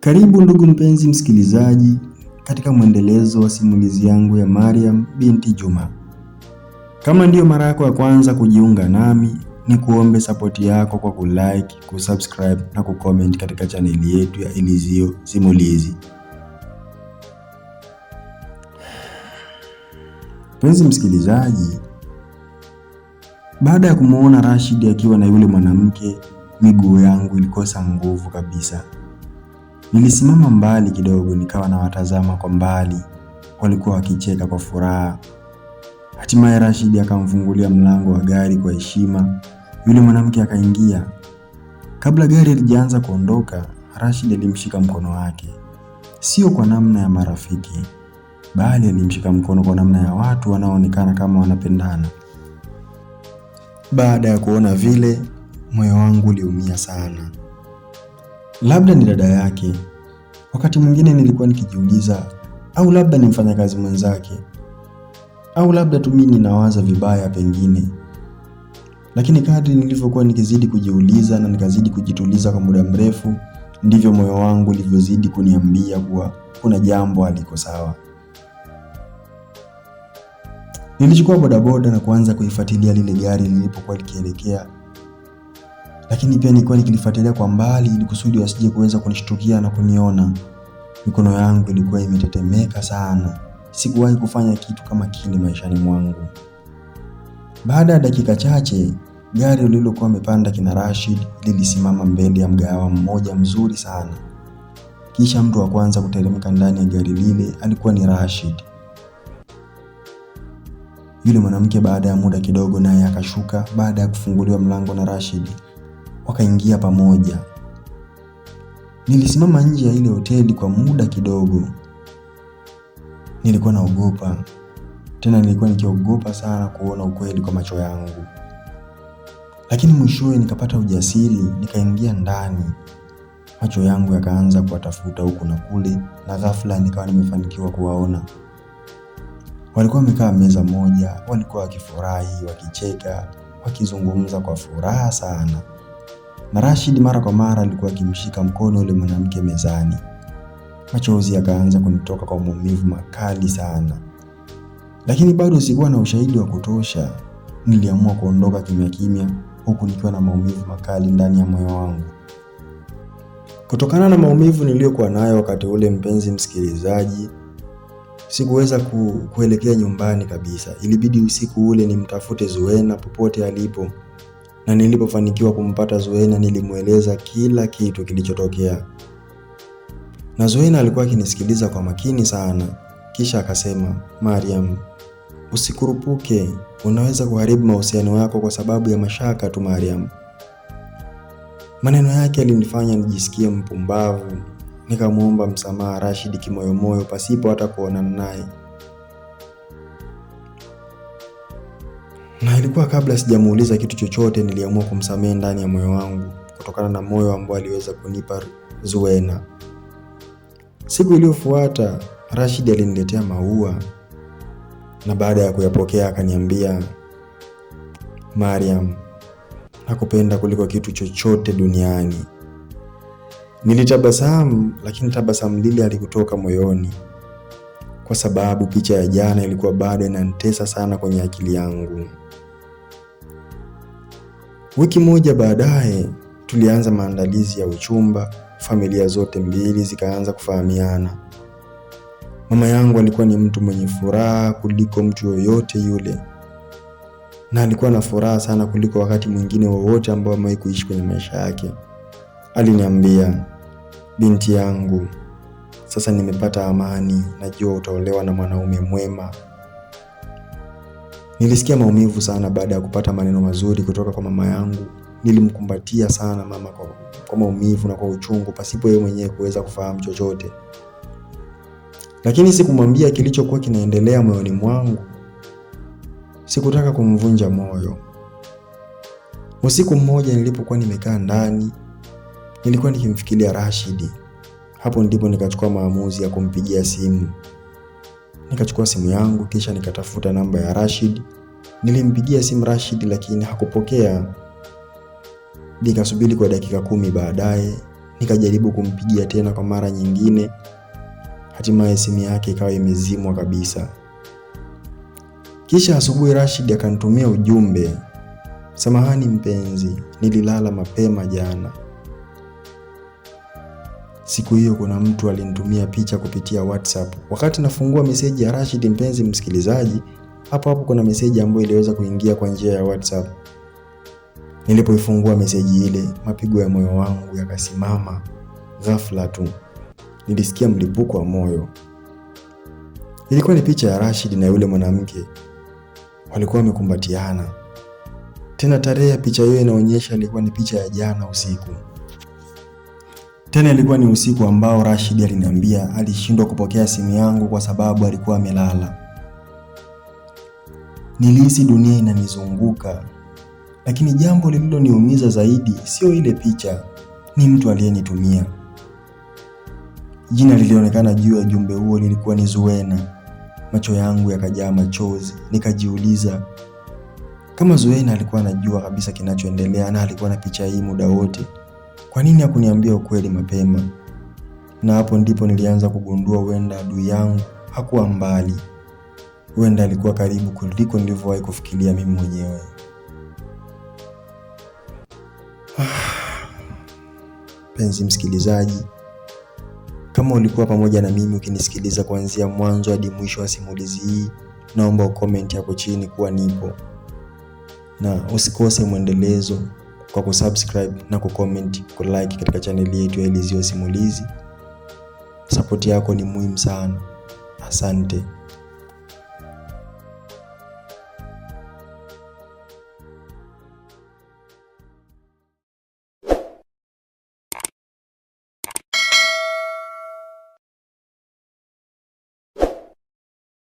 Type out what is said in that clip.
Karibu ndugu mpenzi msikilizaji katika mwendelezo wa simulizi yangu ya Mariam binti Juma. Kama ndiyo mara yako ya kwanza kujiunga nami, ni kuombe sapoti yako kwa kulike, kusubscribe na kucomment katika chaneli yetu ya Elizio Simulizi. Mpenzi msikilizaji, baada ya kumuona Rashid akiwa na yule mwanamke, miguu yangu ilikosa nguvu kabisa. Nilisimama mbali kidogo, nikawa nawatazama kwa mbali, walikuwa wakicheka kwa furaha. Hatimaye Rashid akamfungulia mlango wa gari kwa heshima, yule mwanamke akaingia. Kabla gari halijaanza kuondoka, Rashid alimshika mkono wake, sio kwa namna ya marafiki, bali alimshika mkono kwa namna ya watu wanaoonekana kama wanapendana. Baada ya kuona vile, moyo wangu uliumia sana. Labda ni dada yake. Wakati mwingine nilikuwa nikijiuliza, au labda ni mfanyakazi mwenzake, au labda tu mimi ninawaza vibaya pengine. Lakini kadri nilivyokuwa nikizidi kujiuliza na nikazidi kujituliza kwa muda mrefu, ndivyo moyo wangu ulivyozidi kuniambia kuwa kuna jambo haliko sawa. Nilichukua bodaboda na kuanza kuifuatilia lile gari lilipokuwa likielekea, lakini pia nilikuwa nikilifuatilia kwa mbali ili kusudi wasije kuweza kunishtukia na kuniona. Mikono yangu ilikuwa imetetemeka sana. Sikuwahi kufanya kitu kama kile maishani mwangu. Baada ya dakika chache, gari lililokuwa amepanda kina Rashid lilisimama mbele ya mgahawa mmoja mzuri sana. Kisha mtu wa kwanza kuteremka ndani ya gari lile alikuwa ni Rashid. Yule mwanamke baada ya muda kidogo naye akashuka baada ya kufunguliwa mlango na Rashid. Wakaingia pamoja. Nilisimama nje ya ile hoteli kwa muda kidogo. Nilikuwa naogopa. Tena nilikuwa nikiogopa sana kuona ukweli kwa macho yangu. Lakini mwishowe nikapata ujasiri, nikaingia ndani. Macho yangu yakaanza kuwatafuta huku na kule, na ghafla nikawa nimefanikiwa kuwaona. Walikuwa wamekaa meza moja, walikuwa wakifurahi, wakicheka, wakizungumza kwa furaha sana. Na Rashid mara kwa mara alikuwa akimshika mkono yule mwanamke mezani. Machozi yakaanza kunitoka kwa maumivu makali sana. Lakini bado sikuwa na ushahidi wa kutosha. Niliamua kuondoka kimya kimya huku nikiwa na maumivu makali ndani ya moyo wangu. Kutokana na maumivu niliyokuwa nayo wakati ule, mpenzi msikilizaji, sikuweza kuelekea nyumbani kabisa. Ilibidi usiku ule nimtafute Zuena popote alipo, na nilipofanikiwa kumpata Zuena nilimweleza kila kitu kilichotokea, na Zuena alikuwa akinisikiliza kwa makini sana. Kisha akasema, Mariam, usikurupuke, unaweza kuharibu mahusiano yako kwa sababu ya mashaka tu Mariam. Maneno yake yalinifanya nijisikie mpumbavu. Nikamwomba msamaha Rashid kimoyomoyo pasipo hata kuonana naye, na ilikuwa kabla sijamuuliza kitu chochote, niliamua kumsamehe ndani ya moyo wangu kutokana na moyo ambao aliweza kunipa Zuena. Siku iliyofuata Rashid aliniletea maua na baada ya kuyapokea akaniambia, Mariam, nakupenda kuliko kitu chochote duniani. Nilitabasamu, lakini tabasamu lile halikutoka moyoni, kwa sababu picha ya jana ilikuwa bado inanitesa sana kwenye akili yangu. Wiki moja baadaye tulianza maandalizi ya uchumba. Familia zote mbili zikaanza kufahamiana. Mama yangu alikuwa ni mtu mwenye furaha kuliko mtu yoyote yule, na alikuwa na furaha sana kuliko wakati mwingine wowote ambao amewahi kuishi kwenye maisha yake. Aliniambia, binti yangu, sasa nimepata amani, najua utaolewa na mwanaume mwema. Nilisikia maumivu sana baada ya kupata maneno mazuri kutoka kwa mama yangu. Nilimkumbatia sana mama kwa maumivu na kwa uchungu pasipo yeye mwenyewe kuweza kufahamu chochote. Lakini sikumwambia kilichokuwa kinaendelea moyoni mwangu. Sikutaka kumvunja moyo. Usiku mmoja nilipokuwa nimekaa ndani, nilikuwa nikimfikiria Rashidi. Hapo ndipo nikachukua maamuzi ya kumpigia simu. Nikachukua simu yangu kisha nikatafuta namba ya Rashid. Nilimpigia simu Rashid lakini hakupokea. Nikasubiri kwa dakika 10 baadaye Nikajaribu kumpigia tena kwa mara nyingine, hatimaye simu yake ikawa imezimwa kabisa. Kisha asubuhi Rashid akanitumia ujumbe, samahani mpenzi, nililala mapema jana. Siku hiyo kuna mtu alinitumia picha kupitia WhatsApp. Wakati nafungua meseji ya Rashid, mpenzi msikilizaji, hapo hapo kuna meseji ambayo iliweza kuingia kwa njia ya WhatsApp. Nilipoifungua meseji ile, mapigo ya moyo wangu yakasimama ghafla tu. Nilisikia mlipuko wa moyo. Ilikuwa ni picha ya Rashid na yule mwanamke, walikuwa wamekumbatiana. Tena tarehe ya picha hiyo inaonyesha ilikuwa ni picha ya jana usiku. Tena ilikuwa ni usiku ambao Rashid aliniambia alishindwa kupokea simu yangu kwa sababu alikuwa amelala. Nilihisi dunia inanizunguka, lakini jambo lililoniumiza zaidi sio ile picha, ni mtu aliyenitumia. Jina lilionekana juu ya jumbe huo lilikuwa ni Zuena. Macho yangu yakajaa machozi, nikajiuliza kama Zuena alikuwa anajua kabisa kinachoendelea na alikuwa na picha hii muda wote, kwa nini hakuniambia ukweli mapema? Na hapo ndipo nilianza kugundua huenda adui yangu hakuwa mbali, huenda alikuwa karibu kuliko nilivyowahi kufikiria mimi mwenyewe. Mpenzi msikilizaji, kama ulikuwa pamoja na mimi ukinisikiliza kuanzia mwanzo hadi mwisho wa simulizi hii, naomba ucomment hapo chini kuwa nipo, na usikose mwendelezo kwa kusubscribe na kucomment, kulike katika chaneli yetu ya Elizio Simulizi. Support yako ni muhimu sana. Asante.